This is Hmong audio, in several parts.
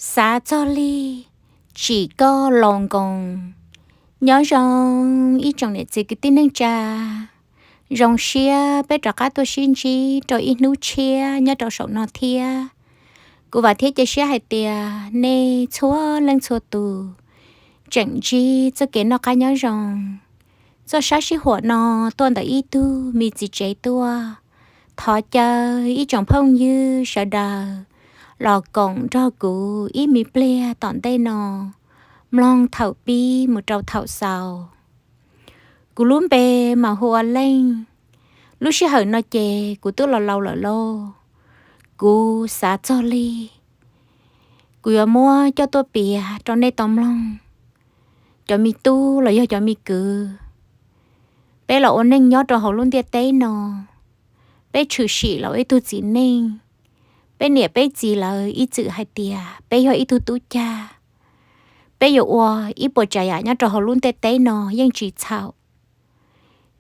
Xav txog li, tsim koj los nkoos. Nyob zoo ib tsoom niam txiv kwv tij neej tsa, zoo siab peb rov qab tuaj sib ntsib rau ib hnub tshiab nyob rau saum no thiab. Kuv vam thiab cia siab hais tias nej txhua leej txhua tus tseem ntsib txoj kev noj qab nyob zoo. Txoj sab sib huam no tuaj ntawm ib tug me txiv tsev tuaj. Thov caw ib tsoom phooj ywg sawv daws los koom nrog kuv ib me pliag tom ntej no, mloog thaum pib mus rau thaum xaus. Kuv lub npe mas hu ua Leej. Lub sij hawm no ces kuv twb los laus lawm lauj. Kuv xav txog li, kuv yuav muab coj tuaj piav rau nej tau mloog. Cov me tub los yog cov me kwv, peb los ua neej nyob rau hauv lub ntiaj teb no, peb tshwm sim los ua ib tug txiv neej. Peb niam peb txiv lawv ib txwm hais tias peb yog ib tug tub cag, peb yuav ua ib puas tsav yam nyob rau hauv lub ntiaj teb no yeej tsis txhaum.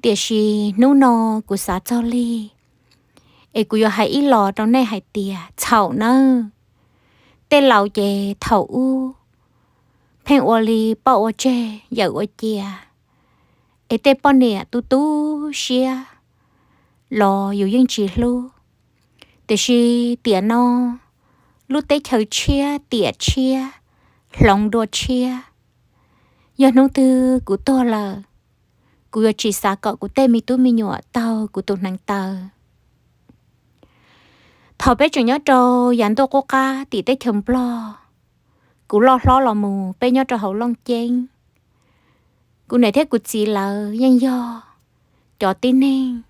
Tiam sis hnub no kuv xav txog li, es kuv yuav hais ib los rau nej hais tias txhaum nawb. Tej laus ces thaum ub pheej ua li poj ua tseg yawm ua cia, es tej poj niam tu tu siab los yus yeej tsis hlub. Tiam sis tiam no lub teb chaws tshiab tiam tshiab, hloov dua tshiab. Yog hnub twg kuv tuag lawm, kuv yuav tsis xav kom kuv tej me tub me nyuam taug kuv tus hneev taw. Thaum peb tseem nyob rau yav ntuj qub qab tim teb chaws Nplog, kuv loj hlob los mus peb nyob rau hauv Looj Ceeb. Kuv niam thiab kuv txiv lawv yeej yog cov tib neeg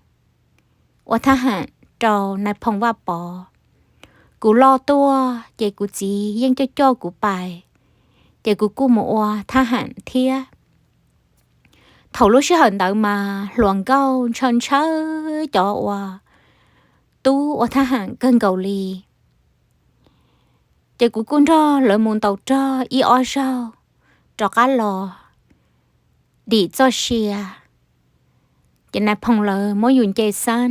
ua thab ham rau nais phoo Vaj Pov. Kuv loj tuaj ces kuv txiv yeej coj coj kuv pais, ces kuv kuj mus ua thab ham thiab. Thaum lub sij hawm ntawd mas hluas nkauj ntshaw ntshaw cov uas tub ua thab ham kawg nkaus li. Ces kuv kuj nrog lawv mus ntaus rog ib ob zaug rov qab los dim txoj sia. Ces nais phoo lawv muab yus nce xab,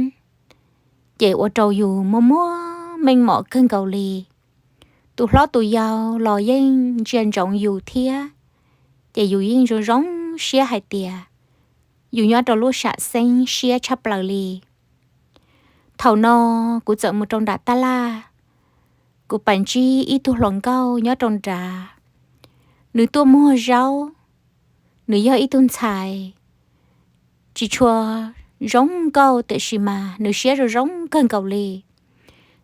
ces ua rau yus muaj muaj meej mom kawg nkaus li. Tus hlob tus yau los yeej ntsia ntsoov yus thiab, ces yus yeej zoo zoo siab hais tias yus nyob rau lub sam xeeb siab tshaj plaws li. Thaum no kuv txawm mus rau nram tab laj, kuv pais ntsib ib tug hluas nkauj nyob rau nrad. Nws tuaj muag zaub, nws yog ib tug ntxhais tsis tshua zoo nkauj tiam sis mas nws siab zoo zoo kawg nkaus li.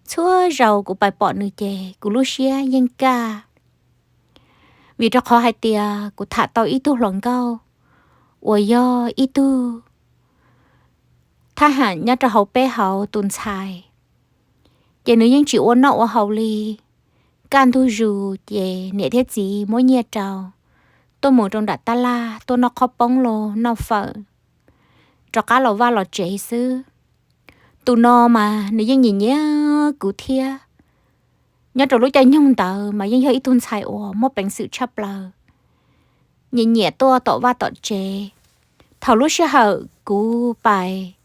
Txhua zaus kuv pais pom nws ces kuv lub siab yeej kaj, vim rau qhov hais tias kuv tham tau ib tug hluas nkauj uas yog ib tug thab ham nyob rau hauv peb hauv tus ntxhais. Ces nws yeej tsis ua noj ua haus li. Kaj ntug zus ces niam thiab txiv muab nyiaj rau, tuaj mus rau nram tab laj tuaj noj qhob poob los noj fawm, rov qab los vaj los tsev xwb. Tus no mas nws yeej nyiam nyiam kuv thiab. Nyob rau lub caij nyoog ntawd mas yeej yog ib tug ntxhais uas muaj peev xwm tshaj plaws, nyiam nyiam tuaj tom vaj tom tsev. Thaum lub sij hawm kuv pais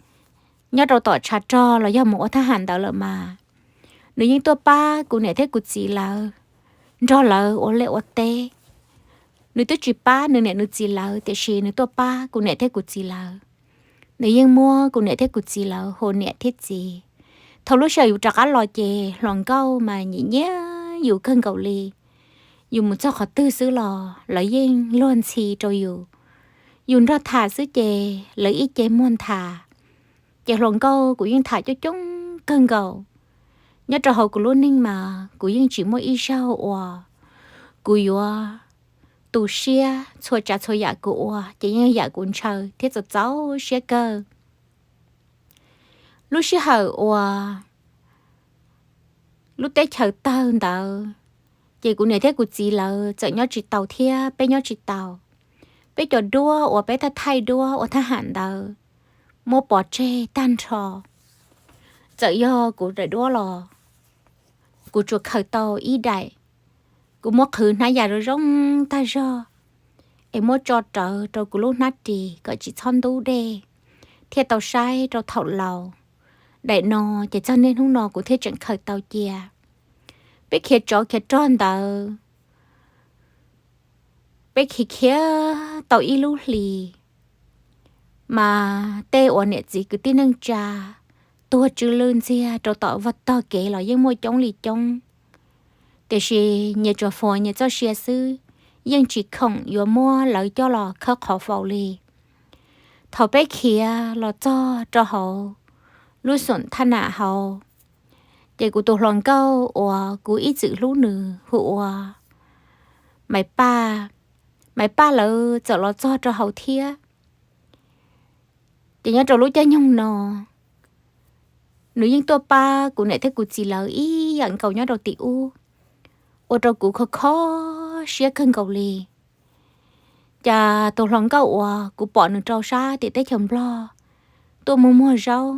nyob rau tom tshav rog los yog mus ua thab ham ntawd lawm mas, nws yeej tuaj pab kuv niam thiab kuv txiv lawv, nrog lawv ua liaj ua teb. Nws twb tsis pab nws niam nws txiv lawv tiam sis nws tuaj pab kuv niam thiab kuv txiv lawv. Nws yeej muab kuv niam thiab kuv txiv lawv hu niam thiab txiv. Thaum lub sij hawm yus rov qab los ces hluas nkauj mas nyiam nyiam yus kawg nkaus li. Yus mus txog qhov twg xwb los lawv yeej luag ntxhi rau yus. Yus nrog tham xwb ces lawv ib ce muag nthav. Ces hluas nkauj kuv yeej tham coob coob kawg nkaus. Nyob rau hauv kuv lub neej mas kuv yeej tsis muaj ib zaug uas kuv yuav tu siab. Txhua tsav txhua yam kuv ua ces yeej yam kuv ntshaw thiab txaus txaus siab kawg. Lub sij hawm uas lub teb chaws tawg ntawd, ces kuv niam thiab kuv txiv lawv txawm nyob tsis taus thiab peb nyob tsis taus. Peb cov duab uas peb thaij thaij duab ua thab ham ntawd muab pov tseg tag nrho. Txawm yog kuv daim duab los kuv tsuas khaws tau ib daim. Kuv muab qhwv hnab yas zoo zoo tag zog es muab tso rawv rau kuv lub hnab ris kom tsis txhob ntub dej, thiaj tau saib rau thaum laus. Daim no ces txog niaj hnub no kuv thiaj tseem khaws tau cia. Peb khiav tsov khiav rog ntawd, Peb khiav khiav tau ib lub hlis, mas tej uas niam txiv kwv tij neej tsa tuag tsw lwj ntxiag rau tom vaj tog kev los yeej muaj coob li coob, tiam sis nyias tsuas fuas nyias txoj sia xwb, yeej tsis khoom yuav muab lawv coj los khawb qhov faus li. Thaum peb khiav los txog rau hauv lub xoom thaj nam hauv, ces kuv tus hluas nkauj uas kuv ib txwm hlub nws hu ua Maiv Paj, Maiv Paj lawv txawm los txog rau hauv thiab. Ces nyob rau lub caij nyoog no, nws yeej tuaj pab kuv niam thiab kuv txiv lawv ib yam nkaus nyob rau tim ub, ua rau kuv kho kho siab kawg nkaus li. Ces tus hluas nkauj uas kuv pom nws rau sab tim teb chaws Nplog tuaj muag muag zaub,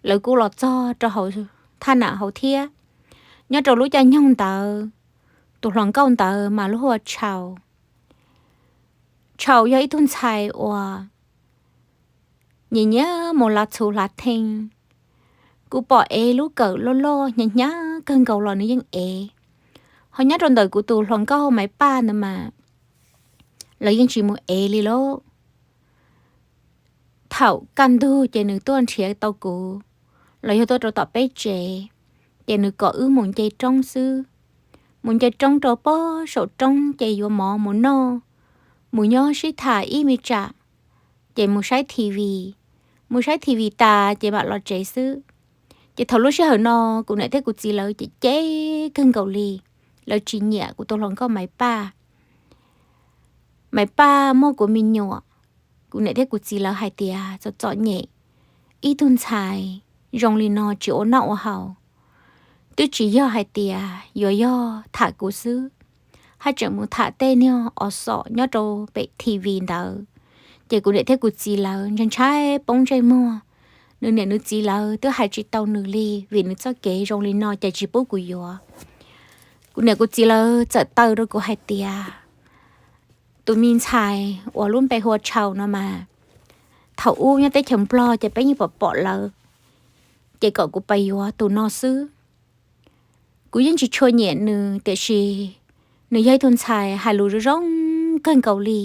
lawv kuj los txog rau hauv thaj nam hauv thiab. Nyob rau lub caij nyoog ntawd, tus hluas nkauj ntawd mas lub hu ua Tshauv. Tshauv yog ib tug ntxhais uas nyiam nyiam mus lav txhuv hlav thee. Kuv pom ev lub kawm loj loj hnyav hnyav kawg nkaus los nws yeej ev. Ho nyob rau ntawm kuv tus hluas nkauj Maiv Paj ntawd mas lawv yeej tsis mus ev li lauj. Thaum kaj ntug ces nws tuaj nrhiav tau kuv, los yog tuaj rau tom peb tsev, ces nws kom wb mus nce roob xwb. Mus nce roob rau pob saum roob ces yuav mov mus noj, mus nyob sib tham ib me tsam, ces mus saib T V. Mus saib T V tas ces mam los tsev xwb. Ces thaum lub sij hawm no kuv niam thiab kuv txiv lawv cem cem kawg nkaus li, lawv tsis nyiam kuv tus hluas nkauj Maiv Paj. Maiv Paj muaj kuv me nyuam, kuv niam thiab kuv txiv lawv hais tias txom txom nyem, ib tug ntxhais zoo li no tsis ua noj ua haus. Twb tsis yog hais tias yuav yog tham kuv xwb, haj tseem mus tham tej niag os xom nyob rau pem T V ntawd. Ces kuv niam thiab kuv txiv lawv ntshai ntshai poob ntsej muag. Nws niam nws txiv lawv twb hais tsis tau nws li vim nws txoj kev zoo li no ces tsis pub kuv yuav. Kuv niam kuv txiv lawv txawm taw rau kuv hais tias tus me ntxhais uas lub npe hu ua Tshauv no mas, thaum ub nyob teb chaws Nplog ces peb yeej pom pom lawv, ces kom kuv pab yuav tus no xwb. Kuv yeej tsis tshua nyiam nws tiam sis nws yog ib tug ntxhais hais lus zoo zoo kawg nkaus li.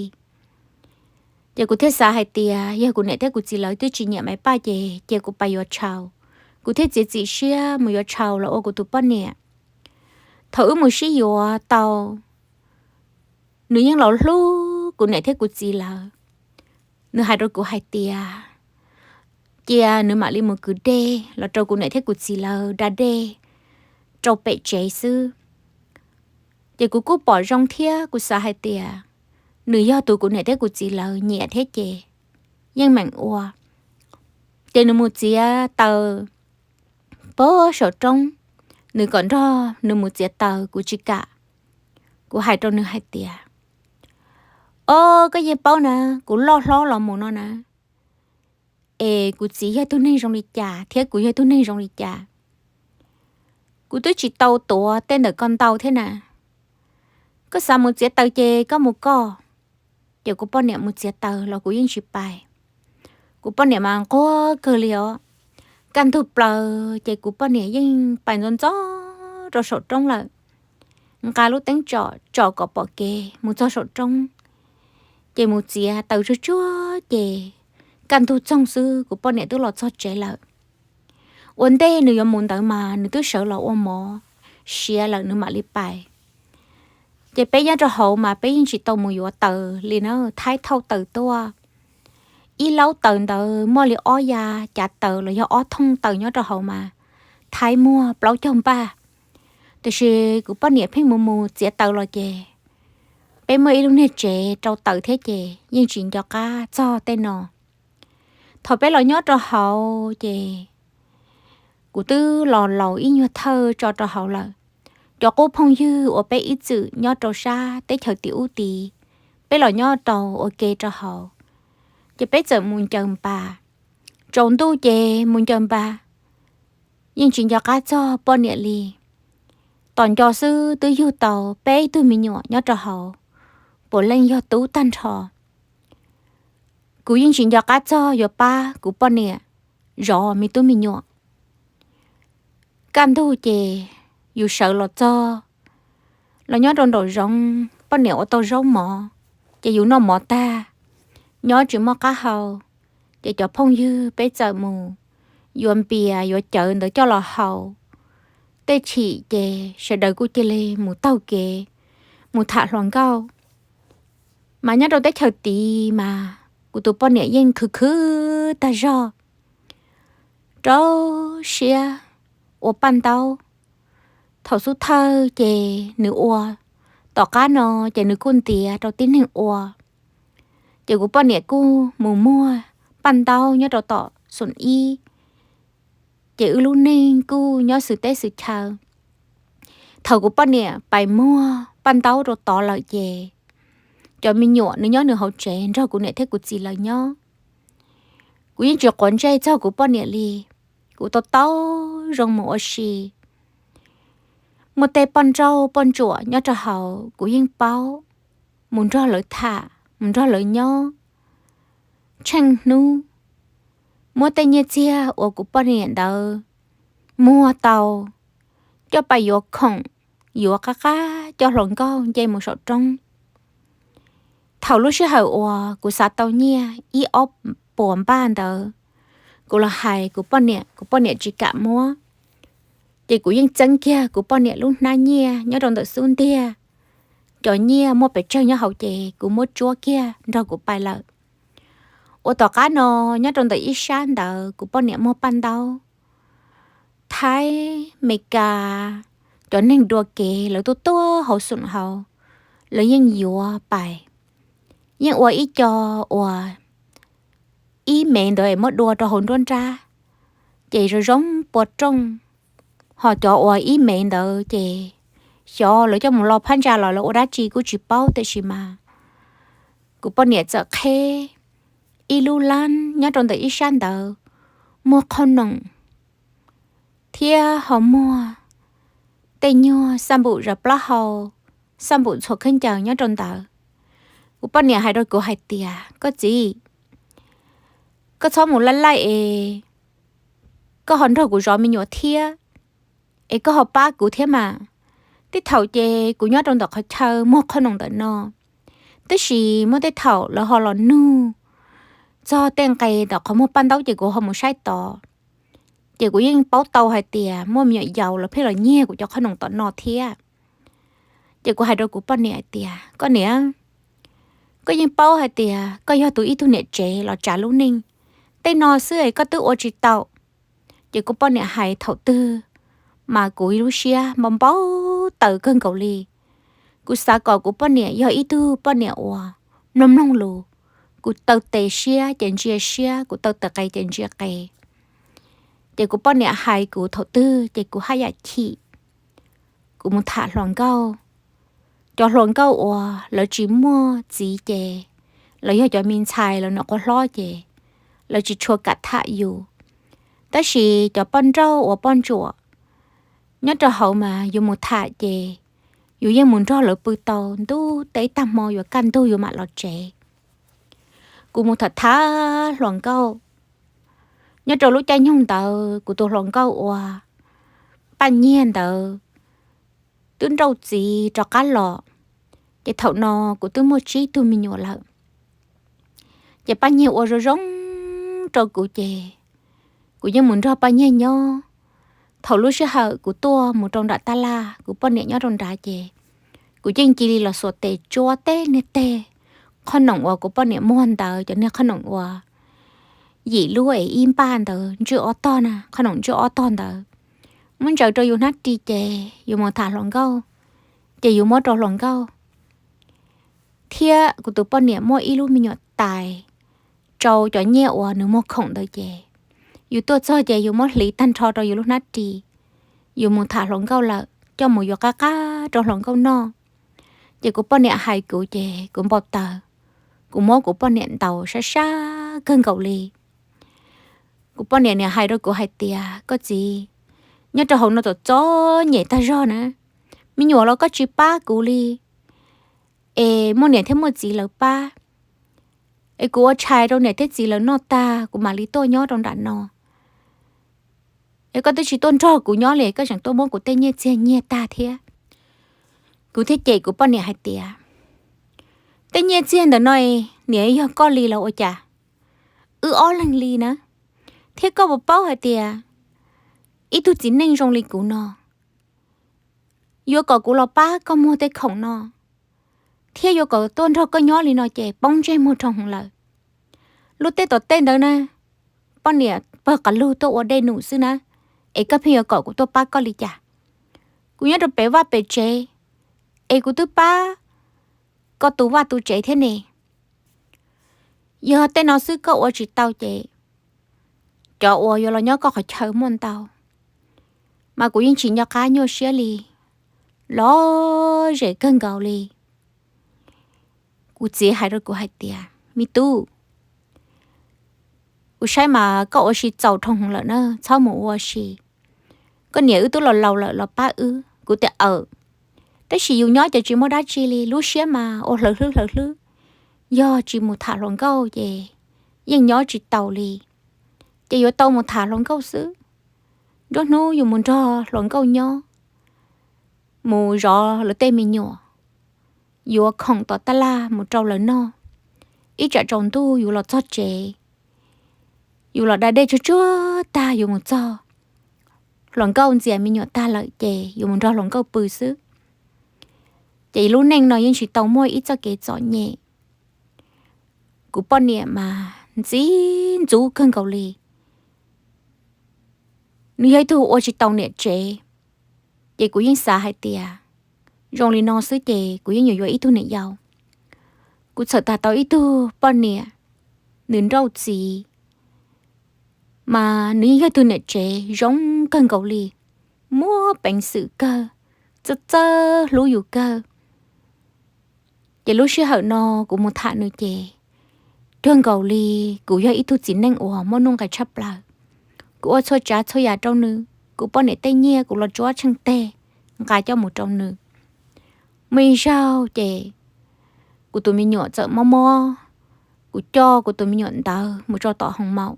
Ces kuv thiaj xav hais tias yog kuv niam thiab kuv txiv lawv twb tsis nyiam Maiv Paj ces cia kuv pab yuav Tshauv. Kuv thiaj txiav txim siab mus yuav Tshauv los ua kuv tus poj niam. Thaum wb mus sib yuav tau, nws yeej los hlub kuv niam thiab kuv txiv lawv. Nws hais rau kuv hais tias cia nws mam li mus kwv dej los rau kuv niam thiab kuv txiv lawv da dej rau pem tsev xwb. Ces kuv kuj pom zoo thiab kuv xav hais tias nws yog tus kuv niam thiab kuv txiv lawv nyiam thiab ces yeej meem ua. Ces nws mus txiav taws pob saum roob, nws kom nrog nws mus txiav taws kuv tsis kam. Kuv hais rau nws hais tias, O, koj yeej paub na, kuv loj hlob los mus no na, es kuv txiv yog tug neeg zoo li cas thiab kuv yog tug neeg zoo li cas. Kuv twb tsis tau tuav tej ntawm koj ntau thiab na. Koj xav mus txiav taws ces koj mus koj. Ces kuv poj niam mus txiav taws los kuv yeej tsis pais. Kuv poj niam mas nquag kawg li os. Kaj ntug plaws ces kuv poj niam yeej pais ntxov ntxov rau saum roob lawm. Nqa lub teeb tsom tsom kom pom kev mus txog saum roob, ces mus txiav taws tsuag tsuag ces kaj ntug txoog xwb kuv poj niam twb los txog tsev lawm. Ua ntej nws yuav mus ntawd mas nws twb sawv los ua mov siav lawm nws mam li pais. Ces peb nyob rau hauv mas peb yeej tsis tau mus yuav taws li na, Thaib thauj taws tuaj. Ib laub taws ntawd muaj li ob ya cav taws los yog ob thooj taws nyob rau hauv mas Thaib muag plaub caug npaj. Tiam sis kuv poj niam pheej mus mus txiav taws los ces peb muaj ib lub niag tsev rau taws thiab ces yeej tsis nco qab txog tej no. Thaum peb los nyob rau hauv ces kuv twb los laus ib nyuag thawj tso rau hauv lawm. Cov qub phooj ywg uas peb ib txwm nyob rau sab teb chaws tim ub tid, peb los nyob rau ua ke rau hauv, ces peb txawm mus ncaws npas. Tsaus ntuj ces mus ncaws npas, yeej tsis nco qab txog poj niam li. Tos nco xwb twb yug tau peb tug me nyuam nyob rau hauv, puav leej yog tub tag nrho. Kuv yeej tsis nco qab txog yuav pab kuv poj niam zov me tub me nyuam. Kaj ntug ces yus sawv los txog, los nyob rau nraum zoov, poj niam ua tau zaub mov, ces yus noj mov tag, nyob tsis muaj qab hau, ces cov phooj ywg peb txawm mus yuav npias yuav cawv ntawd coj los haus. Tej chim ces sawv daws kuj cia li mus taug kev, mus tham hluas nkauj. Mas nyob rau teb chaws tid mas kuv tus poj niam yeej khwv khwv tag zog, rau siab ua paj ntaub. Thaum xub thawj ces nws ua, tom qab no ces nws kuj ntiav rau tib neeg ua. Ces kuv poj niam kuj mus muag paj ntaub nyob rau tom xoom ib, ces wb lub neej kuj nyob xwm teb xwm chaw. Thaum kuv poj niam pais muag paj ntaub rau tod lawm ces cov me nyuam nws nyob nws hauv tsev nrog kuv niam thiab kuv txiv lawv nyob. Kuv yeej tsis quav ntsej txog kuv poj niam li. Kuv tau tau zoo mus ua si. Muaj tej poj nrauj poj ntsuam nyob rau hauv kuv yeej paub, mus nrog lawv tham, mus nrog lawv nyob, tsheej hnub. Muab tej nyiaj txiag uas kuv poj niam ntawd muag tau coj pais yuav khoom, yuav qab qab coj hluas nkauj nce mus saum roob. Thaum lub sij hawm uas kuv xav tau nyiaj ib ob puas npaj ntawd, kuv los hais kuv poj niam, kuv poj niam tsis kam muab. Ces kuv yeej txeeb kiag kuv poj niam lub hnab nyiaj nyob rau ntawm xub ntiag, cov nyiaj muaj pes tsawg nyob hauv ces kuv muab tsuab kiag nrog kuv pais lawm. Ua tom qab no, nyob rau ntawm ib sab ntawd kuv poj niam muag paj ntaub, Thaib, Mes Kas, cov neeg dua kev lawv tuaj tuaj hauv xoom hauv, lawv yeej yuav pais, yeej ua ib co uas ib mev ntawd es muab dua rau hauv nruab nrab, ces zoo zoo pua rooj. Ho cov uas ib mev ntawd ces xyov lawv coj mus lo phab ntsa los lawv ua dab tsi kuj tsis paub, tiam sis mas kuv poj niam txawm qheb ib lub lab nyob rau ntawm ib sab ntawd, muag qhob noom thiab ho muag tej nyuag xab npum zam plaub hau, xab npum txhua khaub ncaws nyob rau ntawd. Kuv poj niam hais rau kuv hais tias, Koj txiv, koj txhob mus laij laij es koj ho nrog kuv zov me nyuam thiab, es koj ho pab kuv thiab mas. Tej thaum ces kuv nyob rau ntawm qhov chaw muag qhob noom ntawm no, tab sis muaj tej thaum lawv ho los nug txog tej nqe ntawm qhov muag paj ntaub ces kuv ho mus saib tod. Ces kuv yeej paub tau hais tias muaj me nyuam yaus lawv pheej los nyiag kuv cov qhob noom tom no thiab. Ces kuv hais rau kuv poj niam hais tias, Koj niam, koj yeej paub hais tias koj yog tus ib tug niam tsev los tsav lub neej, tej no xwb es koj twb ua tsis tau. Ces kuv poj niam hais thaum twg mas kuv lub siab npau npau taws kawg nkaus li. Kuv xav kom kuv poj niam yog ib tug poj niam uas mloog mloog lus. Kuv taw tes siab ces ntsia siab, kuv taw tes qe ces ntsia qe. Ces kuv poj niam hais kuv thaum twg ces kuv haj yam chim. Kuv mus tham hluas nkauj. Cov hluas nkauj uas lawv tsis muaj txiv ces lawv yog cov me ntxhais, lawv nyuam qhuav hlob ces lawv tsis tshua kam tham yus. Tab sis cov poj nrauj uas poj ntsuam nyob rau hauv mas yus mus tham ces yus yeej mus nrog lawv pw tau ntuj teb tag hmo, yuav kaj ntug yus mam los tsev. Kuv mus tham tham hluas nkauj. Nyob rau lub caij nyoog ntawd kuv tus hluas nkauj uas Paj Nyiag ntawd twb nrauj txiv rov qab los, ces thaum no kuv twb muaj tsib tug me nyuam lawm. Ces Paj Nyiag ua zoo zoo rau kuv ces kuv yeej mus nrog Paj Nyiag nyob. Thaum lub sij hawm kuv tuaj mus rau nram tab laj, kuv poj niam nyob rau nrad ces kuv yeej cia li los xuas tes tsuab tej niag teg qhob noom uas kuv poj niam muag ntawd, cov niag qhob noom uas yim lub es ib npaj ntawd ntswj ob tog na, qhob noom ntswj ob tog ntawd, muab ntsaws rau yus hnab ris ces yus mus tham hluas nkauj, ces yus muab rau hluas nkauj. Thiab kuv tus poj niam muaj ib lub me nyuam tais rau cov nyiaj uas nws muag khoom ntawd ces yus tuaj txog ces yus muab hliv tag nrho rau yus lub hnab ris, yus mus tham hluas nkauj lawm coj mus yuav qab qab rau hluas nkauj noj. Ces kuv poj niam hais kuv ces kuv npau taws, kuv muab kuv poj niam ntaus sab sab kawg nkaus li. Kuv poj niam niam hais rau kuv hais tias, Koj txiv, nyob rau hauv no txom txom nyem tag zog na, me nyuam los koj tsis pab kuv li, es muaj niam thiab muaj txiv lawv pab, es kuv ua tshais rau niam thiab txiv lawv noj tag kuv mam li tuaj nyob rau nram no. Es koj twb tsis tuaj nrog kuv nyob li, koj tseem tuaj muab kuv tej nyiaj txiag nyiag tag thiab. Kuv thiaj cem kuv poj niam hais tias, Tej nyiaj txiag ntawm no niam yog koj li los ua cas? Wb ob leeg li na. Thiab koj puas paub hais tias ib tug txiv neej zoo li kuv no yuav kom kuv los pab koj muag tej khoom no, thiab yuav kom tuaj nrog koj nyob li no ces poob ntsej muag dhau hwv lawm. Luag tej tom tej ntawd na, poj niam pawg qas lug tuaj ua dej num xwb na, es koj pheej yuav kom kuv tuaj pab koj li cas? Kuv nyob rau pem vaj pem tsev, es kuv twb pab koj tu vaj tu tsev thiab ne. Yog tej no xwb koj ua tsis tau ces cov uas yuav los nyob koj qhov chaw muaj ntau, mas kuv yeej tsis nco qab nyuaj siab li, lom zem kawg nkaus li. Kuv txiv hais rau kuv hais tias, me tub, kuv saib mas koj ua si txaus dhau hwv lawm na, txhob mus ua si. Koj niam wb twb los laus lawm los pab wb. Kuv tias, aw, tab sis yus nyob ces tsis muaj dab tsi li, lub siab mas ua hlawv hlwb hlawv hlwb, yog tsis mus tham hluas nkauj ces yeej nyob tsis taus li. Ces yuav tau mus tham hluas nkauj xwb. Nruab hnub yus mus nrog hluas nkauj nyob, mus zov lawv tej me nyuam, yuav khoom tom taj laj mus rau lawv noj. Ib tsam tsaus ntuj yus los txog tsev, yus los da dej tsuag tsuag tag yus mus txog, hluas nkauj ntxias me nyuam tag lawm ces yus mus nrog hluas nkauj pw xwb. Ces lub neej no yeej tsis tau muaj ib txoj kev txom nyem. Kuv poj niam mas ntxim ntxub kawg nkaus li. Nws yog ib tug ua tsis tau niam tsev, ces kuv yeej xav hais tias zoo li no xwb ces kuv yeej yuav yuav ib tug niam yau. Kuv txhawm tas tau ib tug poj niam, nws nrauj txiv, mas nws yeej yog tug niam tsev zoo kawg nkaus li, muaj peev xwm kawg, txawj txawj hlub yus kawg. Ces lub sij hawm no kuv mus tham nws ces cuag nkaus li kuv yog ib tug txiv neej uas muaj nuj nqis tshaj plaws. Kuv ua txhua tsav txhua yam rau nws, kuv poj niam tej nyiaj kuv los tsuab tsheej teg nqa coj mus rau nws. Muaj ib zaug ces kuv tus me nyuam txawm mob mob, kuv coj kuv tus me nyuam ntawd mus rau tom hoo maum,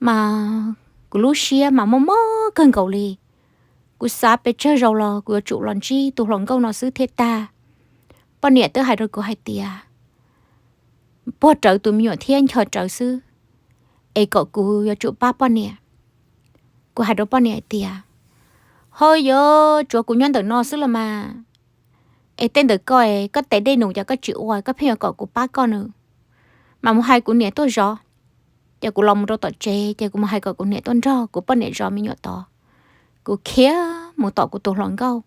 mas kuv lub siab mas mob mob kawg nkaus li. Kuv xav pes tsawg zaus los kuv yuav tsum los ntsib tus hluas nkauj no xwb thiaj tag. Poj niam twb hais rau kuv hais tias puag rawv tus me nyuam thiab ncho rawv xwb, es kom kuv yuav tsum pab poj niam. Kuv hais rau poj niam hais tias, ho yuav tsuav kuv nyob ntawm no xwb los mas, es tej ntawm koj, koj tes dej num cas koj tsis ua, koj pheej yuav kom kuv pab koj nws. Mas mus hais kuv niam tuaj zov, ces kuv los mus rau tom tsev ces kuv mus hais kom kuv niam tuaj nrog kuv poj niam zov me nyuam tod. Kuv khiav mus tom kuv tus hluas nkauj.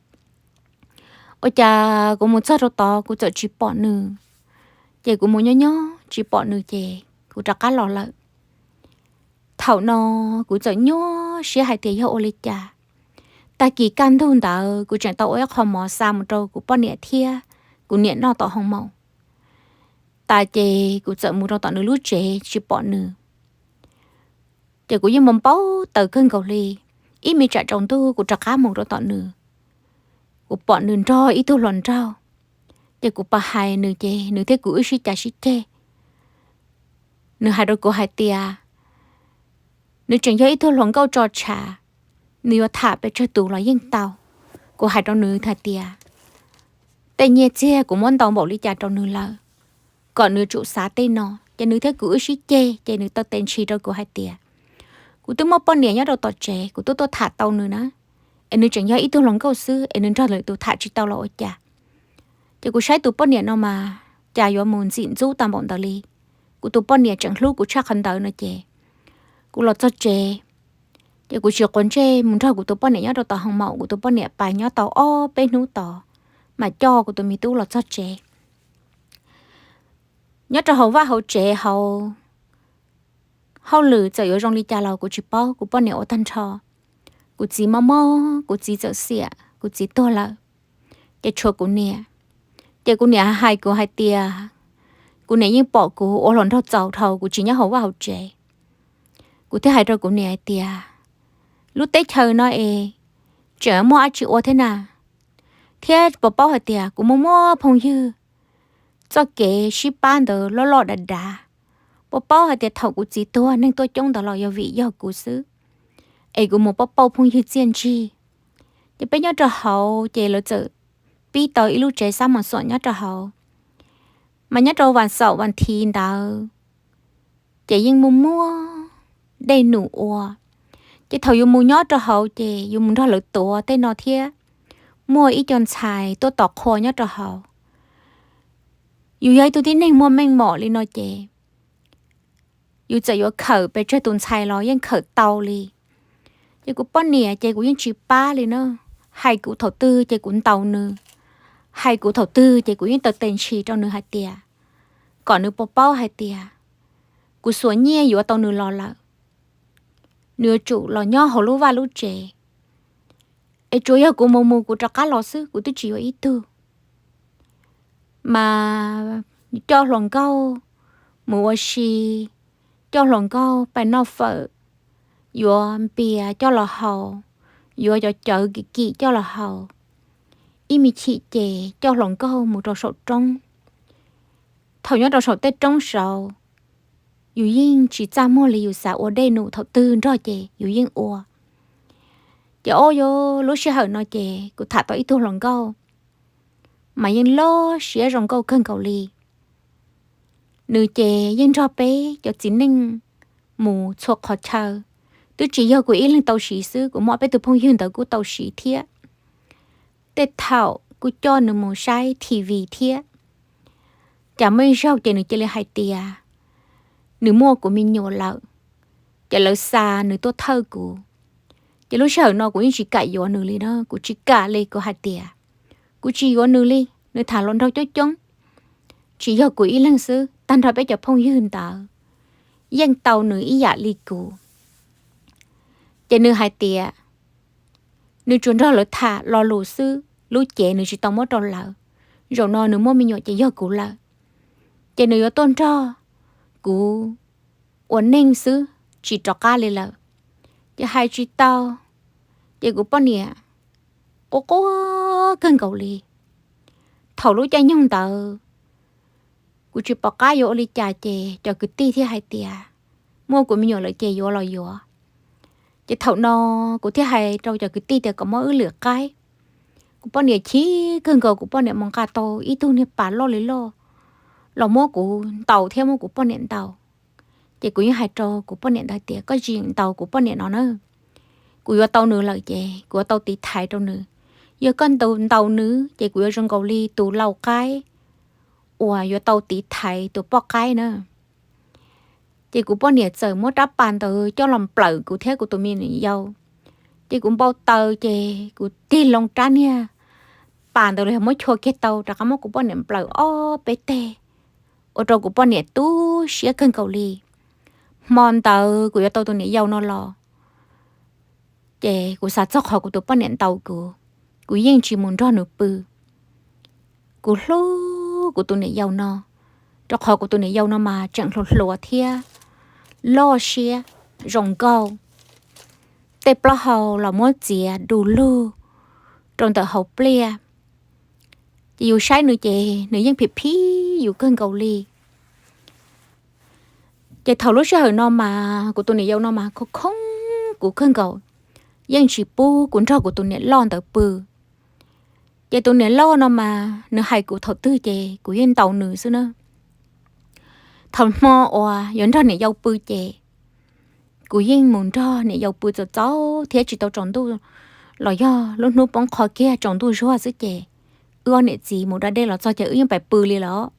Ua cas kuv mus txog rau tod kuv txawm tsis pom nws, ces kuv mus nyob nyob tsis pom nws ces kuv rov qab los lawm. Thaum no kuv txawm nyuaj siab hais tias yog ua li cas. Tag kis kaj ntug ntawd kuv tseem tau ua ib qho mov xa mus rau kuv poj niam thiab kuv niam noj tom hoo maum. Tas ces kuv txawm mus rau tom nws lub tsev tsis pom nws. Ces kuv yeej npau npau taws kawg nkaus li. Ib me tsam tsaus ntuj kuv rov qab mus rau tom nws, kuv pom nws nrog ib tug hluas nraug. Ces kuv pab hais nws ces nws thiab kuv wb sib cav sib ceg. Nws hais rau kuv hais tias nws tseem yog ib tug hluas nkauj tso tshav, nws yuav tham pes tsawg tus los yeej tau. Kuv hais rau nws hais tias tej nyiaj txiag kuv muab ntau npaum li cas rau nws lawm, kom nws tsum xav tej no. Ces nws thiab kuv wb sib ceg ces nws taw tes ntshis rau kuv hais tias kuv twb muaj poj niam nyob rau tom tsev, kuv twb tuaj tham tau nws na, es nws tseem yog ib tug hluas nkauj xwb es nws nrog lwm tus tham tsis tau los ua cas. Ces kuv saib tus poj niam no mas cas yuav mus ntxim ntxub tag npaum ntawd li. Kuv tus poj niam tseem hlub kuv tshaj qhov ntawd no ces kuv los txog tsev, ces kuv tsis quav ntsej mus nrog kuv tus poj niam nyob rau tom hoo maum. Kuv tus poj niam pais nyob tau ob peb hnub tod, mas coj kuv tus me tub los txog tsev. Nyob rau hauv vaj hauv tsev hauv, hauj lwm txawm yuav zoo li cas los kuv tsis paub, kuv poj niam ua tag nrho. Kuv txiv mob mob, kuv txiv txawm xiam, kuv txiv tuag lawm, ces tshuav kuv niam. Ces kuv niam hais kuv hais tias kuv niam yeej pom kuv ua hluas nraug txaus dhau kuv tsis nyob hauv vaj hauv tsev. Kuv thiaj hais rau kuv niam hais tias lub teb chaws no es tseem muaj dab tsi ua thiab na, thiab puas paub hais tias kuv muaj muaj phooj ywg, txoj kev sib pab ntawd loj loj dav dav. Puas paub hais tias thaum kuv txiv tuag neeg tuaj coob ntawd los yog vim yog kuv xwb, es kuv mus pauj pauj phooj ywg txiaj ntsig. Ces peb nyob rau hauv ces lawv txawm pib tau ib lub tsev xab mos xoom nyob rau hauv. Mas nyob rau vas xaum vas thiv ntawd ces yeej muaj muaj dej num ua. Ces thaum yus mus nyob rau hauv ces yus mus nrog lawv tuav tej no thiab, muaj ib co ntxhais tuaj tos qhua nyob rau hauv. Yus yog ib tug tib neeg muaj meej mom li no ces yus txawm yuav khawm pes tsawg tus ntxhais los yeej khawm tau li. Ces kuv poj niam ces kuv yeej tsis pab li na. Hais kuv thaum twg ces kuv ntaus nws, hais kuv thaum twg ces kuv yeej taw tes ntshis rau nws hais tias kom nws puas paub hais tias kuv xuas nyiaj yuav tau nws los lawm, nws yuav tsum los nyob hauv lub vaj lub tsev, es tsuas yog kuv mus mus kuv rov qab los xwb, kuv twb tsis yuav ib tug. Mas coj hluas nkauj mus ua si, coj hluas nkauj pais noj fawm, yuav npias coj los haus, yuav cov cawv kim kim coj los haus, ib me chim ces coj hluas nkauj mus rau saum roob. Thaum nyob rau saum tej roob saud, yus yeej tsis txaj muag li, yus xav ua dej num thaum twg nrog ces yus yeej ua. Ces o, yog lub sij hawm no ces kuv tham tau ib tug hluas nkauj mas yeej loj siab zoo nkauj kawg nkaus li. Nws ces yeej nrog peb cov txiv neej mus txhua qhov chaw, twb tsis yog kuv ib leeg tau siv xwb, kuv muaj peb tug phooj ywg ntawd kuj tau siv thiab. Tej thaum kuj coj nws mus saib T V thiab. Cas muaj ib zaug ces nws cia li hais tias nws muaj kuv me nyuam lawm, ces lawv xa nws tuaj thawj kuv. Ces lub sij hawm no kuv yeej tsis kam yuav nws li na, kuv tsis kam li, kuv hais tias kuv tsis yuav nws li. Nws tham hluas nraug coob coob, tsis yog kuv ib leeg xwb, tag nrho peb cov phooj ywg ntawd yeej tau nws ib yam li kuv. Ces nws hais tias nws tsuas nrog lawv tham lo lus xwb, lub cev nws tsis tau muab rau lawv. Zaum no nws muaj me nyuam ces yog kuv lawm, ces nws yuav tuaj nrog kuv ua neej xwb, tsis rov qab li lawm. Ces hais tsis tau, ces kuv poj niam quaj quaj kawg nkaus li. Thaum lub caij nyoog ntawd kuv tsis pom qab yuav ua li cas ces cov kwv tij thiaj hais tias muaj kuv me nyuam lawm ces yuav los yuav. Ces thaum no kuv thiaj hais rau cov kwv tij tias kom muab wb lwm qaib. Kuv poj niam chim kawg nkaus, kuv poj niam mus nqa tau ib tug niag pas loj li loj los muab kuv ntaus thiab muab kuv poj niam ntaus. Ces kuv yeej hais rau kuv poj niam ntawd tias koj tsis ntaus kuv poj niam no na, kuv yuav tau nws lawm ces kuv yuav tau tiv thaiv rau nws. Yog koj ntaus ntaus nws ces kuv yuav zoo nkaus li tus lau qaib uas yuav tau tiv thaiv tus poj qaib na. Ces kuv poj niam txawm muab rab pas ntawd coj los nplawm kuv thiab kuv tus me niam yau. Ces kuv npau taws ces kuv tig loo rab niag pas ntawd los yog muab chua kiag tau rov qab muab kuv poj niam nplawm ob peb teg, ua rau kuv poj niam tu siab kawg nkaus li. Hmo ntawd kuv yuav tau tus niam yau no los, ces kuv xav txog qhov kuv tus poj niam ntaus kuv, kuv yeej tsis mus nrog nws pw. Kuv hlub kuv tus niam yau no, rau qhov kuv tus niam yau no mas tseem hluas hluas thiab loj siab zoo nkauj. Tej plaub hau los muab txiav du lug rau ntawm hauv pliaj. Ces yus saib nws ces nws yeej phim phim yus kawg nkaus li. Ces thaum lub sij hawm no mas kuv tus niam yau no mas khoo khoob kuv kawg nkaus, yeej tsis pub kuv nrog kuv tus niam loj ntawd pw. Ces tus niam loj no mas nws hais kuv thaum twg ces kuv yeej ntaus nws xwb na. Thaum hmo uas yuav nrog niam yau pw ces kuv yeej mus nrog niam yau pw txaus txaus thiab tsis tau tsaus ntuj, los yog lub hnub poob qho kiag tsaus ntuj zuag xwb ces wb ob niam txiv mus da dej los txog ces wb yeej pais pw li lawm.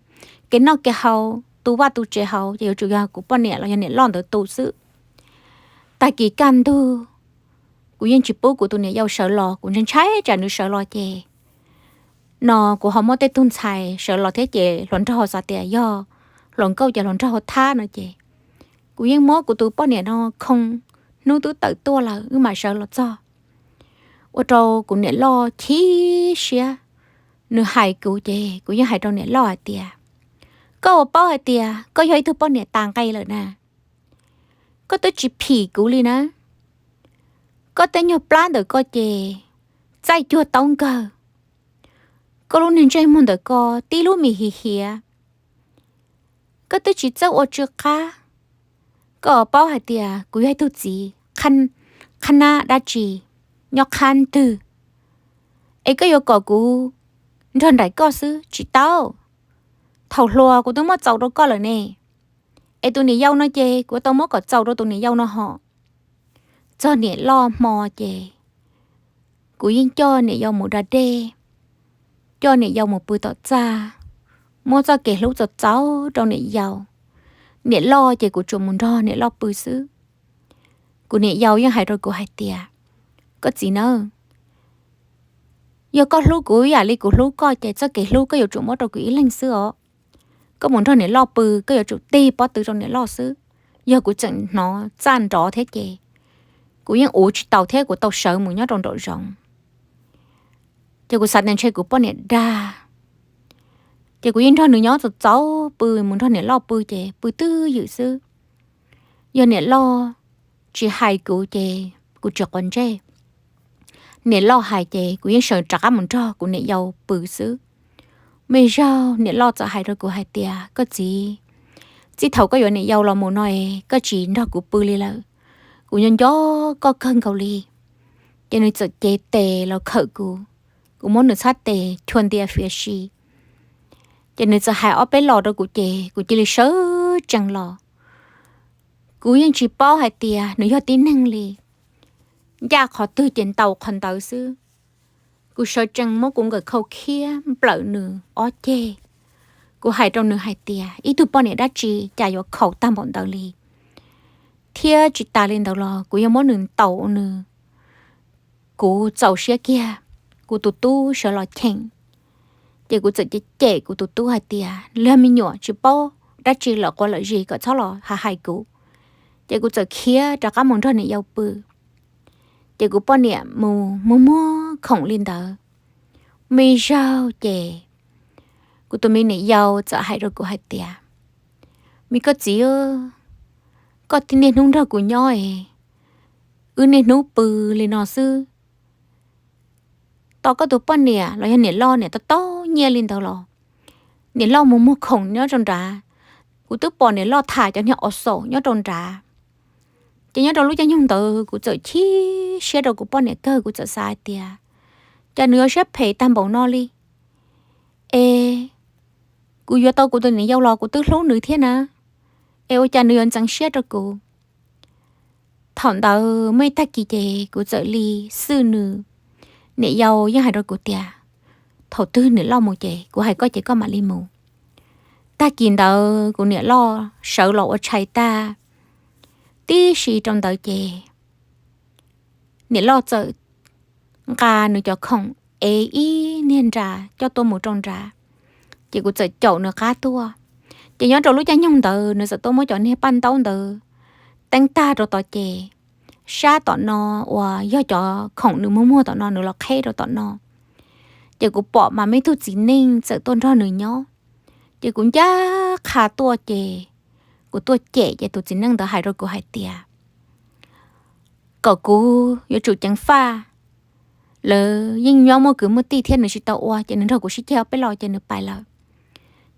Kev noj kev haus, tu vaj tu tsev hauv ces yuav tsum yog kuv poj niam los yog niam loj ntawd tu xwb. Tag kis kaj ntug, kuv yeej tsis pub kuv tus niam yau sawv los, kuv ntshai ntshai tsam nws sawv los ces no kuv ho muab tej tug ntxhais sawv los thiab ces hluas nraug xav tias yog hluas nkauj ces hluas nraug thab no ces kuv yeej muab kuv tus poj niam no khoo, hnub twb tawm tuaj lawm wb mam sawv los txog. Ua rau kuv niam loj chim siab, nws hais kuv ces kuv yeej hais rau niam loj hais tias, koj ua paub hais tias koj yog ib tug poj niam tas nqe lawm na, koj twb tsis phim kuv li na. Koj tej nyuag plab ntawm koj ces txaij cuag taub nkawg, koj lub niag ntsej muag ntawm koj tib lub mis hiv hiav, koj twb tsis txawj ua tsw qab. Koj paub hais tias kuv yog ib tug txiv qhab nab dab tsi nyob qhab twg, es koj yuav kom kuv nrog nraim koj xwb tsis tau. Thaum hluas kuv twb muab txaus rau koj lawm ne, es tus niam yau no ces kuv tau muab kom txaus rau tus niam yau no hos. Txog niam loj hmo ces kuv yeej coj niam yau mus da dej, coj niam yau mus pw tom txaj, muab txoj kev hlub txaus txaus rau niam yau. Niam loj ces kuv tsuas mus nrog niam loj pw xwb. Kuv niam yau yeej hais rau kuv hais tias, koj txiv nawb, yog koj hlub kuv ib yam li kuv hlub koj ces txoj kev hlub koj yuav tsum muab rau kuv ib leeg xwb os. Koj mus nrog niam loj pw koj yuav tsum tig pob tw rau niam loj xwb. Yog kuv tseem hnov txaj nrov thiab ces kuv yeej uv tsis tau thiab kuv tau sawv mus nyob rau nraum zoov. Ces kuv xav tias ntshe kuv poj niam dag, ces kuv yeej nrog nws nyob txaus txaus pw, mus nrog niam loj pw ces pw twj ywm xwb. Yog niam loj tsis hais kuv ces kuv tsis quav ntsej. Niam loj hais ces kuv yeej sawv rov qab mus nrog kuv niam yau pw xwb. Muaj ib zaug niam loj txawm hais rau kuv hais tias, koj txiv, txij thaum koj yuav niam yau los mus no es koj tsis nrog kuv pw li lawm, kuv nco nco koj kawg nkaus li. Ces nws txawm cev tes los khawm kuv, kuv muab nws txhab tes chua ntia fiav si. Ces nws txawm hais ob peb los rau kuv ces kuv cia li sawv tsees los. Kuv yeej tsis paub hais tias nws yog tib neeg li, ncaj qhov twg ces ntaus qhov ntawd xwb. Kuv sawv tsees muab kuv nkawm khau khiab nplawm nws ob ceg. Kuv hais rau nws hais tias ib tug poj niam dab tsi cas yuav khaus tag npaum ntawd li, thiab tsis tas li ntawd los kuv yuav muab nws ntaus nws. Kuv txaus siab kiag, kuv tus tub sawv los cheem. Ces kuv txawm cem cem kuv tus tub hais tias, luag me nyuam tsis paub dab tsi lawm quav lawm zis kom txhob los hais hais kuv. Ces kuv txawm khiav rov qab mus nrog niam yau pw. Ces kuv poj niam mus muag muag khoom li ntawd. Me zaug ces kuv tus me niam yau txawm hais rau kuv hais tias, me koj txiv, koj niaj hnub nrog kuv nyob es wb niaj hnub pw li no xwb, tos koj tus poj niam los yog niam loj niam tau tau nyiaj li ntawd los niam loj mus muag khoom nyob rau nrad. Kuv twb pom niam loj tham cov niag o xaum nyob rau nrad. Ces nyob rau lub caij nyoog ntawd kuv txawm chim siab rau kuv poj niam kawg, kuv txawm xav hais tias, cas nws yuav siab phem tag npaum no li? Es kuv yuav tau kuv tus niam yau los kuv twb hlub nws thiab na, es ua cas nws yuav ntxeev siab rau kuv? Thaum ntawd muaj ib tag kis ces kuv txawm li xwj nws, niam yau yeej hais rau kuv tias, thaum twg niam loj mus ces kuv hais koj ces koj mam li mus. Tag kis ntawd kuv niam loj sawv los ua tshais tag tib si rau ntawd ces niam loj txawm nqa nws cov khoom ev ib niag nra coj tuaj mus rau nrad, ces kuv txawm caum nws qab tuaj. Ces nyob rau lub caij nyoog ntawd nws txawm tuaj muab cov niag paj ntaub ntawd teeb tag rau tom ces, sab tom no uas yog cov khoom nws muag muag tom no nws los qheb rau tom no. Ces kuv pom mas muaj ib tug txiv neej txawm tuaj nrog nws nyob. Ces kuv ncaj qha tuaj ces kuv tuaj cem ces tus txiv neej ntawd hais rau kuv hais tias kom kuv yuav tsum ceev faj, lawv yeej nyob muaj kwv muaj tij thiab nws tsis tau ua ces nws nrog kuv sib ceg ob peb los ces nws pais lawm.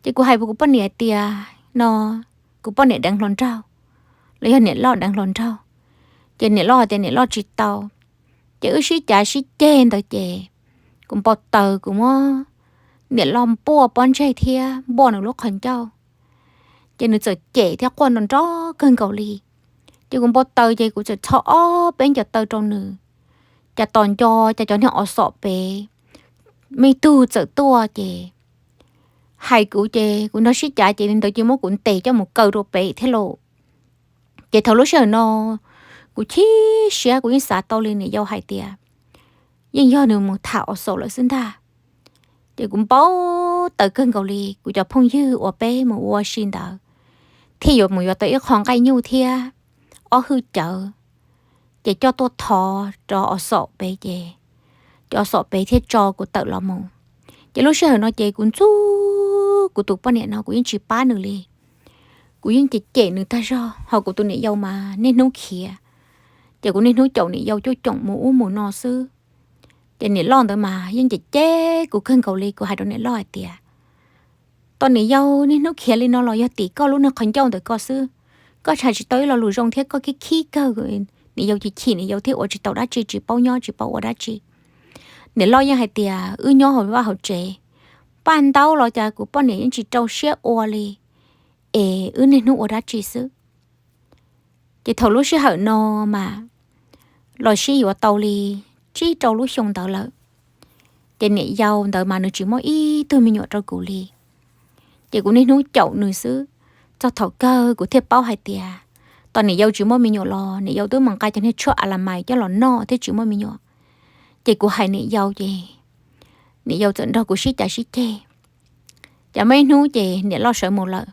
Ces kuv hais kuv poj niam tias no, kuv poj niam deev hluas nraug, los yog niam loj deev hluas nraug, ces niam loj hais tias niam loj tsis tau. Ces wb sib cav sib ceg ntawd ces kuv npau taws kuv muab niam loj npuaj pob ntseg thiab npuaj nws lub qhov ncauj. Ces nws txawm cem thiab quaj nrov nrov kawg nkaus li. Ces kuv npau taws ces kuv txawm txhob ob peb ncaws taw rau nws, cas tos nco cas cov niag o xom pem, muaj ib tug txawm tuaj ces hais kuv ces kuv nrog sib cav ces li ntawd ces muab kuv ntes coj mus kaw rau pem thiab lauj. Ces thaum lub sij hawm no kuv chim siab, kuv yeej xav tau li niam yau hais tias yeej yog nws mus tham o xom lawm xwb ntag. Ces kuv npau taws kawg nkaus li, kuv cov phooj ywg uas peb mus ua si ntawd thiaj yuav mus yuav tau ib qho nqaij nyuj thiab ob hwj cawv, ces coj tuaj thov rau o xom pem ces cov o xom pem thiaj tso kuv tawm los mus. Ces lub sij hawm no ces kuv ntxub kuv tus poj niam no kuv yeej tsis pab nws li. Kuv yeej cem cem nws tag zog, ho kuv tus niam yau mas niaj hnub khiav, ces kuv niaj hnub caum niam yau cuaj coom mus ub mus no xwb. Ces niam loj ntawd mas yeej cem cem kuv kawg nkaus li, kuv hais rau niam loj hais tias, tos niam yau niaj hnub khiav li no los yog tim koj lub niag qhov ncauj ntawm koj xwb, koj tshaj tsis tau ib lo lus zoo thiab koj khib khib kawg, niam yau chim chim niam yau thiaj ua tsis tau dab tsi, tsis paub nyob tsis paub ua dab tsi. Niam loj yeej hais tias wb nyob hauv vaj hauv tsev, paj ntaub los cas kuv poj niam yeej tsis rau siab ua li, es wb niaj hnub ua dab tsi xwb. Ces thaum lub sij hawm no mas los sib yuav tau li tsib rau lub xyoo ntawd lawm, ces niam yau ntawd mas nws tsis muab ib tug me nyuam rau kuv li. Ces kuv niaj hnub caum nws xwb, txog thaum kawg kuv thiaj paub hais tias, tos niam yau tsis muaj me nyuam los niam yau twb mus nqa cov niag tshuaj a la mais coj los noj thiaj tsis muaj me nyuam. Ces kuv hais niam yau ces niam yau txawm nrog kuv sib cav sib ceg. Ces muaj ib hnub ces niam loj sawv mus lawm,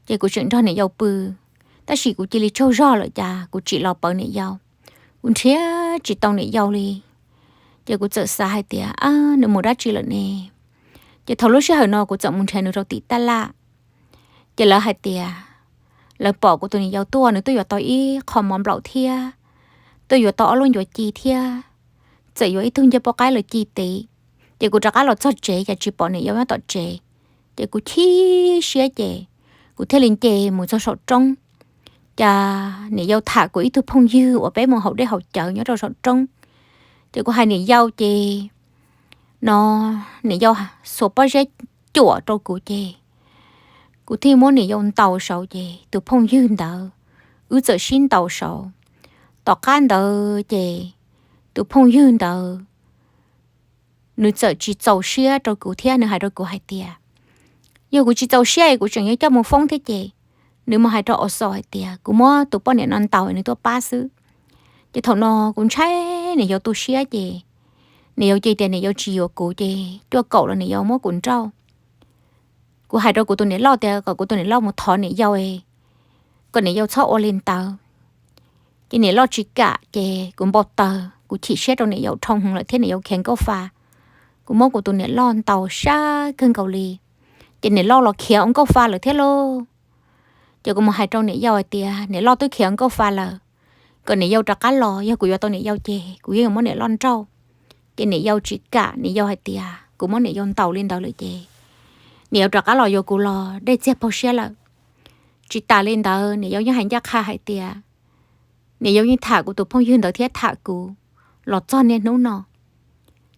ces kuv tseem nrog niam yau pw, tab sis kuv cia li tsaug zog lawm cas kuv tsim los pawv niam yau, kuv nrhiav tsis tau niam yau li. Ces kuv txawm xav hais tias, ab, nws mus dab tsi lawm ne? Ces thaum lub sij hawm no kuv txawm mus nrhiav nws rau tim taj laj. Ces lawv hais tias, lawv pom kuv tus niam yau tuaj, nws tuaj yuav tau ib qho mov nplaum thiab, tuaj yuav tau ob lub ncuav ci thiab, txawm yuav ib tug ncej poj qaib los ci tid. Ces kuv rov qab los txog tsev cas tsis pom niam yau nyob tom tsev. Ces kuv chim siab ces kuv thiaj li nce mus txog saum roob, cas niam yau tham kuv ib tug phooj ywg uas peb mus haus dej haus cawv nyob rau saum roob. Ces kuv hais niam yau ces no niam yau xuas pob zeb cuam rau kuv ces kuv thiaj muab niam yau ntaus saud ces tus phooj ywg ntawd, wb txawm sib ntaus saud. Tom qab ntawd ces tus phooj ywg ntawd nws txawm tsis txaus siab rau kuv thiab nws hais rau kuv hais tias, yog kuv tsis txaus siab es kuv tseem yuav coj mus foob thiab ces, nws mus hais rau Os Xos hais tias kuv muab tus poj niam no ntaus nws tuaj pab xwb. Ces thaum no kuv ntshai niam yau tu siab ces niam yau cia tias niam yau tsis yuav kuv ces cuaj kaum los niam yau muab kuv nrauj. Kuv hais rau kuv tus niam loj tias kom kuv tus niam loj mus thov niam yau, kom niam yau txhob ua li ntawd. Ces niam loj tsis kam ces kuv npau taws, kuv chim siab rau niam yau dhau heev lawm thiab niam yau khiav nkauj fa. Kuv muab kuv tus niam loj ntaus sab kawg nkaus li, ces niam loj los khiav ua nkauj fa lawm thiab lauj. Ces kuv mus hais rau niam yau hais tias niam loj twb khiav ua nkauj fa lawm, kom niam yau rov qab los, yog kuv yuav tau niam yau ces kuv yeej yuav muab niam loj nrauj. Ces niam yau tsis kam, niam yau hais tias kuv muab niam yau ntaus li ntawd lawm ces niam yau rov qab los yuav kuv los dej txiag paug siab lawm. Tsis tas li ntawd niam yau yeej hais ncaj qha hais tias niam yau yeej tham kuv tus phooj ywg ntawd thiab tham kuv los txog niaj hnub no.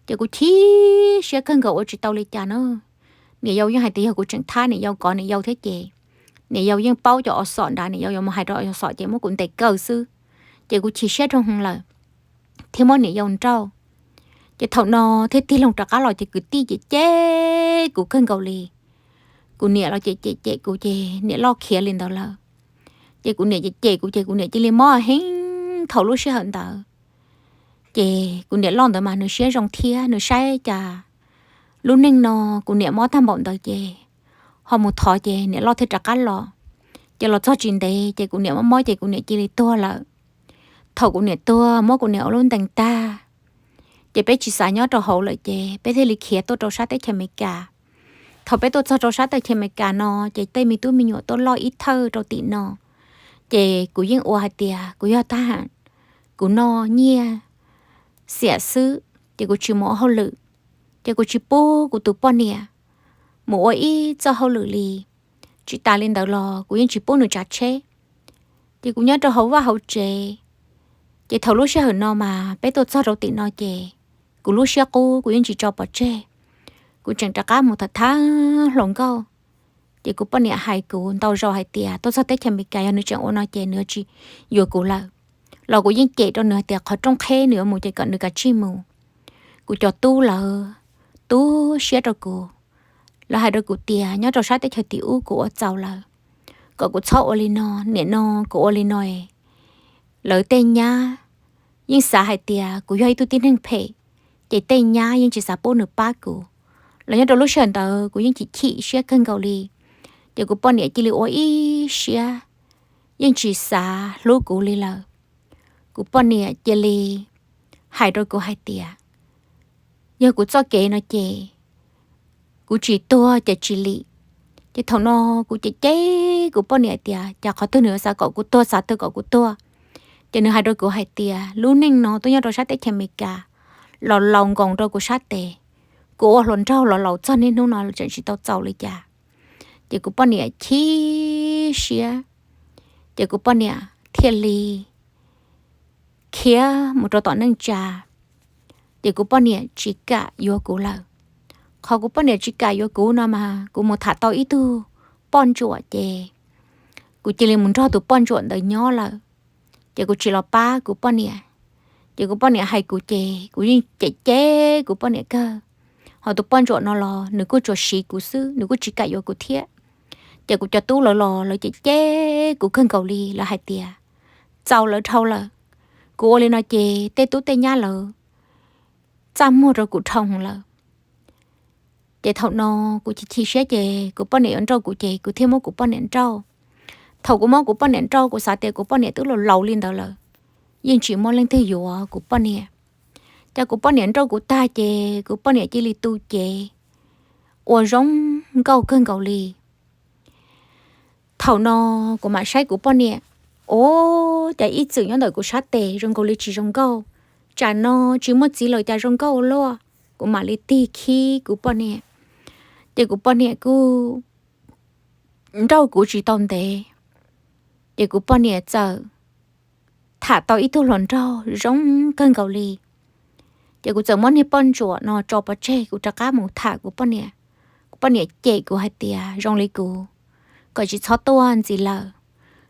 Ces kuv chim siab kawg nkaus ua tsis tau li cas na. Niam yau yeej hais tias yog kuv tseem thab niam yau kov niam yau thiab ces niam yau yeej paub cov Os Xos nrad, niam yau yuav mus hais rau Os Xos ces muab kuv ntes kaw xwb. Ces kuv chim siab rau heev lawm thiab muab niam yau nrauj. Ces thaum no thiaj tig loo rov qab los ces kwv tij cem cem kuv kawg nkaus li. Kuv niam los cem cem cem kuv ces niam loj khiav li ntawd lawm. Ces kuv niam cem cem kuv ces kuv niam cia li mob heev thaum lub sij hawm ntawd. Ces kuv niam loj ntawd mas nws siab zoo thiab nws saib cas lub neej no kuv niam mob tag npaum ntawd ces ho mus thov ces niam loj thiaj rov qab los. Ces los txog tsis ntev ces kuv niam mob mob ces kuv niam cia li tuag lawm. Thaum kuv niam tuag muab kuv niam ua lub ntees tag, ces peb tsis xav nyob rau hauv lawm ces peb thiaj li khiav tuaj rau sab teb chaws Amelikas. Thaum peb tuaj txog rau sab teb chaws Amelikas no ces tej me tub me nyuam tuaj loj ib thawj rau tim no. Ces kuv yeej ua hais tias kuv yog thab ham, kuv noj nyiaj xiam xwb ces kuv tsis mus ua hauj lwm. Ces kuv tsis pub kuv tus poj niam mus ua ib txoj hauj lwm li. Tsis tas li ntawd los kuv yeej tsis pub nws tsav tsheb. Ces kuv nyob rau hauv vaj hauv tsev. Ces thaum lub sij hawm no mas peb tuaj txog rau tim no ces kuv lub siab qub kuv yeej tsis tso pov tseg. Kuv tseem rov qab mus tham thab hluas nkauj. Ces kuv poj niam hais kuv ntau zaus hais tias tuaj txog teb chaws Amelikas yog nws tseem ua no ces nws yuav tsis yuav kuv lawm. Los kuv yeej cem rau nws hais tias qhov rooj qheb nws yuav mus ces kom nws kav tsij mus. Kuv cov tub lawv tu siab rau kuv. Lawv hais rau kuv tias nyob rau sab teb chaws tim ub kuv ua txaus lawm, kom kuv txhob ua li no, nim no kuv ua li no es lawv tej nyab yeej xav hais tias kuv yog ib tug tib neeg phem, ces tej nyab yeej tsis xav pub nws pab kuv. Los nyob rau lub sij hawm ntawd kuv yeej chim chim siab kawg nkaus li. Ces kuv poj niam cia li ua ib siab, yeej tsis xav hlub kuv li lawm. Kuv poj niam cia li hais rau kuv hais tias yog kuv txoj kev no ces kuv tsis tuag ces tsis lim. Ces thaum no kuv cem cem kuv poj niam tias cas qhov twg nws xav kom kuv tuag, xav twg kom kuv tuag. Ces nws hais rau kuv hais tias lub neej no tuaj nyob rau sab teb chaws Amelikas los laus nkoos rau kuv sab tes. Kuv ua hluas nraug los laus txog niaj hnub no tseem tsis tau txaus li cas. Ces kuv poj niam chim siab, ces kuv poj niam thiaj li khiav mus rau tom neej tsa. Ces kuv poj niam tsis kam yuav kuv lawm. Qhov kuv poj niam tsis kam yuav kuv no mas kuv mus tham tau ib tug poj ntsuam ces kuv cia li mus nrog tus poj ntsuam ntawd nyob lawm. Ces kuv tsis los pab kuv poj niam. Ces kuv poj niam hais kuv ces kuv yeej cem cem kuv poj niam kawg. Ho tus poj ntsuam no los nws kuj tsuas siv kuv xwb, nws kuj tsis kam yuav kuv thiab. Ces kuv cov tub lawv los lawv cem cem kuv kawg nkaus li, lawv hais tias txaus lawv dhau lawm. Kuv ua li no ces tej tub tej nyab lawv txaj muag rau kuv dhau lawm. Ces thaum no kuv chim chim siab ces kuv poj niam yuav nrauj kuv ces kuv thiaj muab kuv poj niam nrauj. Thaum kuv muab kuv poj niam nrauj kuv xav tias kuv poj niam twb laus laus li ntawd lawm, yeej tsis muaj leej twg yuav kuv poj niam. Ces kuv poj niam nrauj kuv tag ces kuv poj niam cia li tu cev ua zoo nkauj kawg nkaus li. Thaum no kuv mam saib kuv poj niam, o, cas ib txwm nyob ntawm kuv sab tes zoo nkaus li tsis zoo nkauj, tsam no tsis muaj txiv lawm cas zoo nkauj ua luaj. Kuv mam li tig khib kuv poj niam, ces kuv poj niam kuj nrauj kuv tsis tau ntev, ces kuv poj niam txawm tham tau ib tug hluas nraug zoo kawg nkaus li. Ces kuv txawm muab niag poj ntsuam no tso pov tseg, kuv rov qab mus tham kuv poj niam. Kuv poj niam cem kuv hais tias zoo li kuv kom tsis txhob tuaj ntxiv lawm.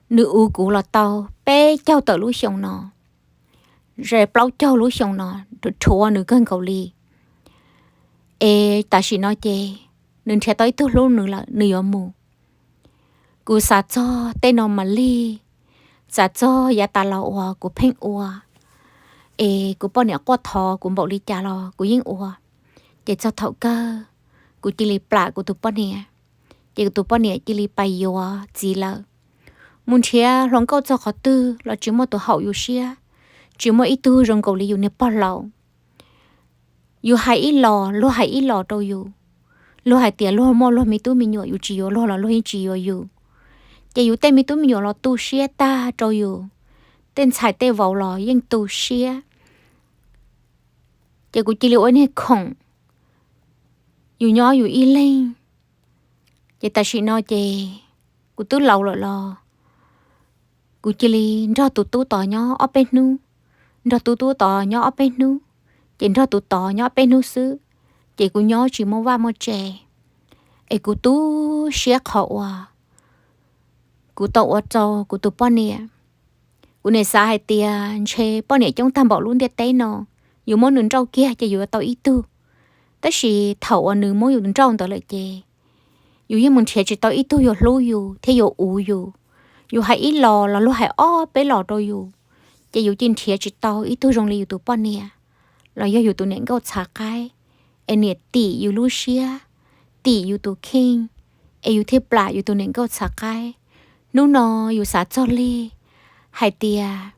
Nws uv kuv los tau peb caug tawm lub xyoo no, ze plaub caug lub xyoo no, rhuav nws kawg nkaus li. Es tam sim no ces nws nrhiav tau ib tug hlub nws lawm, nws yuav mus. Kuv xav txog tej no mam lig, xav txog yav tas los uas kuv pheej ua, es kuv poj niam quaj thov kuv npaum li cas los kuv yeej ua. Ces txog thaum kawg kuv cia li plam kuv tus poj niam, ces kuv tus poj niam cia li pais yuav txiv lawm. Mus nrhiav hluas nkauj txog qhov twg los tsis muaj tus haum yus siab, tsis muaj ib tug zoo nkaus li yus niag pog laus. Yus hais ib los luag hais ib los rau yus. Luag hais tias luag muaj luag me tub me nyuam, yus tsis yuav luag los luag yeej tsis yuav yus. Ces yus tej me tub me nyuam los tu siab tag rau yus, tej ntxhais tej vauv los yeej tu siab. Ces kuv cia li ua niag khoom, yus nyob yus ib leeg. Ces tam sim no ces kuv twb laus lawm los kuv cia li nrog tus tub tod nyob ob peb hnub, nrog tus tub tod nyob ob peb hnub, ces nrog tus tod nyob ob peb hnub xwb, ces kuv nyob tsis muaj vaj muaj tse. Es kuv tu siab qhov uas kuv tau ua rau kuv tus poj niam. Kuv niaj xav hais tias ntshe poj niam coob tag npaum lub ntiaj teb no, yus muab nws nrauj kiag ces yus yuav tau ib tug. Tab sis thaum uas nws muab yus nrauj ntawd lawm ces yus yeej mus nrhiav tsis tau ib tug yuav hlub yus thiab yuav uv yus. Yus hais ib los los luag hais ob peb los rau yus, ces yus cia nrhiav tsis tau ib tug zoo li yus tus poj niam los yog yus tus niam nkauj txhav qaib, es niam tim yus lub siab, tim yus tus kheej, es yus thiaj plam yus tus niam nkauj txhav qaib. Hnub no yus xav txog li hais tias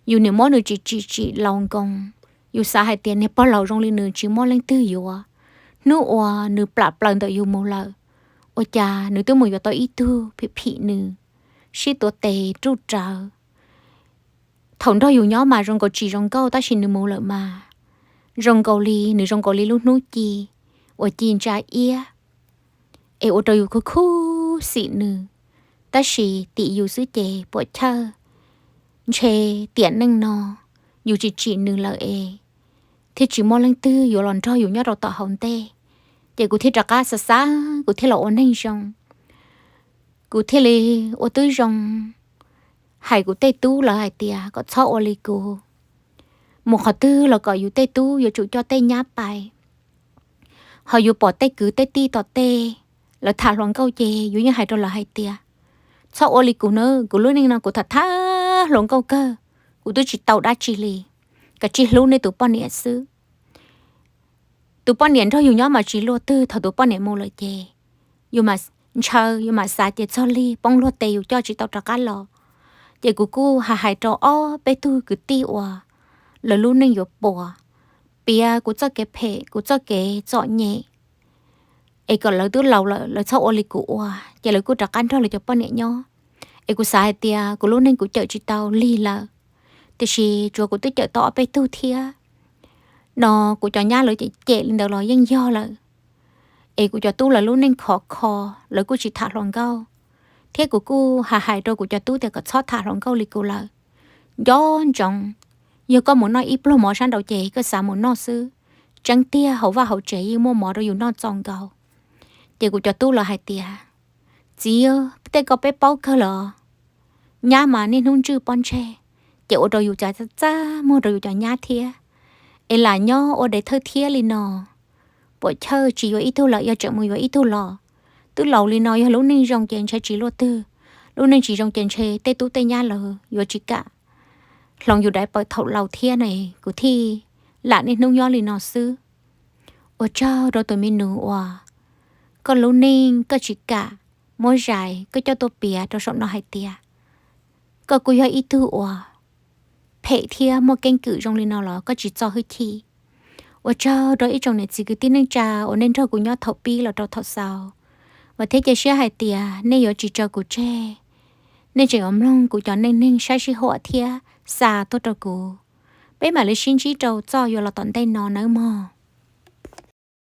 yus niam muab nws tsim tsim tsim laus nkoos, yus xav hais tias niag pog laus zoo li nws tsis muaj leej twg yuav. Hnub uas nws plam plaws ntawm yus mus lawm, ua cas nws twb mus yuav tau ib tug phim phim nws, sib tuav tes ruj rawv. Thaum nrog yus nyob mas zoo nkaus tsis zoo nkauj, tab sis nws mus lawm mas zoo nkaus li, nws zoo nkaus li lub hnub ci uas ci ntsa iab, es ua rau yus khuv khuv xim nws. Tab sis tim yus xwb ces puam chawj, ntshe tiam neej no yus tsis tsim nws lawm es thiaj tsis muaj leej twg yuav los nrog yus nyob rau tom hauv ntej. Ces kuv thiaj rov qab xav xav, kuv thiaj los ua neeg zoo. Kuv thiaj li ua tib zoo hais kuv tej tub lawv hais tias kom txhob ua li kuv, mus qhov twg los kom yus tej tub yuav tsum coj tej nyab pais. Ho yus pom tej kwv tej tij tom tej lawv tham hluas nkauj ces yus yeej hais rau lawv hais tias txhob ua li kuv na, kuv lub neej no kuv tham tham hluas nkauj kawg, kuv twb tsis tau dab tsi li, kav tsij hlub nej tus poj niam xwb. Tus poj niam nrog yus nyob mas tsis luaj twg, thaum tus poj niam mus lawm ces yus mam ntshaw, yus mam xav ces txog lig poob luag tes yus coj tsis tau rov qab los. Ces kuv kuj hais hais rau ob peb tug kwv tij uas lawv lub neej yuav puas, piav kuv txoj kev phem, kuv txoj kev txom nyem, es kom lawv twb laus lawm lawv txhob ua li kuv ua, ces lawv kuj rov qab nrog lawv cov poj niam nyob. Es kuv xav hais tias kuv lub neej kuv cawm tsis tau lig lawm, tiam sis tsuav kuv twb cawm tau ob peb tug thiab. No kuv cov nyab lawv cem cem li ntawd los yeej yog lawm. Es kuv cov tub lawv lub neej khov kho, lawv kuj tsis tham hluas nkauj, thiab kuv kuj hais hais rau kuv cov tub tias kom txhob tham hluas nkauj li kuv lawm. Nco ntsoov, yog koj mus noj ib pluag mov sab nraud ces koj xav mus noj xwb, Tseeb tiag hauv vaj hauv tsev yeej muaj mov rau yus noj txaus nkaus. Ces kuv cov tub los hais tias, txiv, tej ko peb paub kawg los, nyab mas niaj hnub ntswj pob ntseg, ces ua rau yus cas txaj muag rau yus cov nyab thiab. Es lam nyob ua dev thawj thiab li no, puam chawj tsis yuav ib tug lawm yog tseem mus yuav ib tug los. Twb laus li no yog lub neej zoo ces ntshe tsis luaj twg, lub neej tsis zoo ces ntshe tej tub tej nyab lawv yuav tsis kam hloov yus daiv paws thaum laus thiab ne, kuv thiaj lam niaj hnub nyob li no xwb. Ua tsaug rau tus me nus uas koj lub neej koj tsis kam muab zais, koj coj tuaj piav rau saum no hais tias koj kuj yog ib tug uas phem thiab muaj keeb kwm zoo li no los koj tsis txo hwj chim. Ua tsaug rau ib tsoom niam txiv kwv tij neej tsa uas nej nrog kuv nyob thaum pib los rau thaum xaus, mas thiab cia siab hais tias nej yuav tsis tso kuv tseg, nej tseem yuav mloog kuv cov neej neeg sab sij huam thiab xa tuaj rau kuv. Peb mam li sib ntsib rau txoj yuav los tom ntej no nawb mog.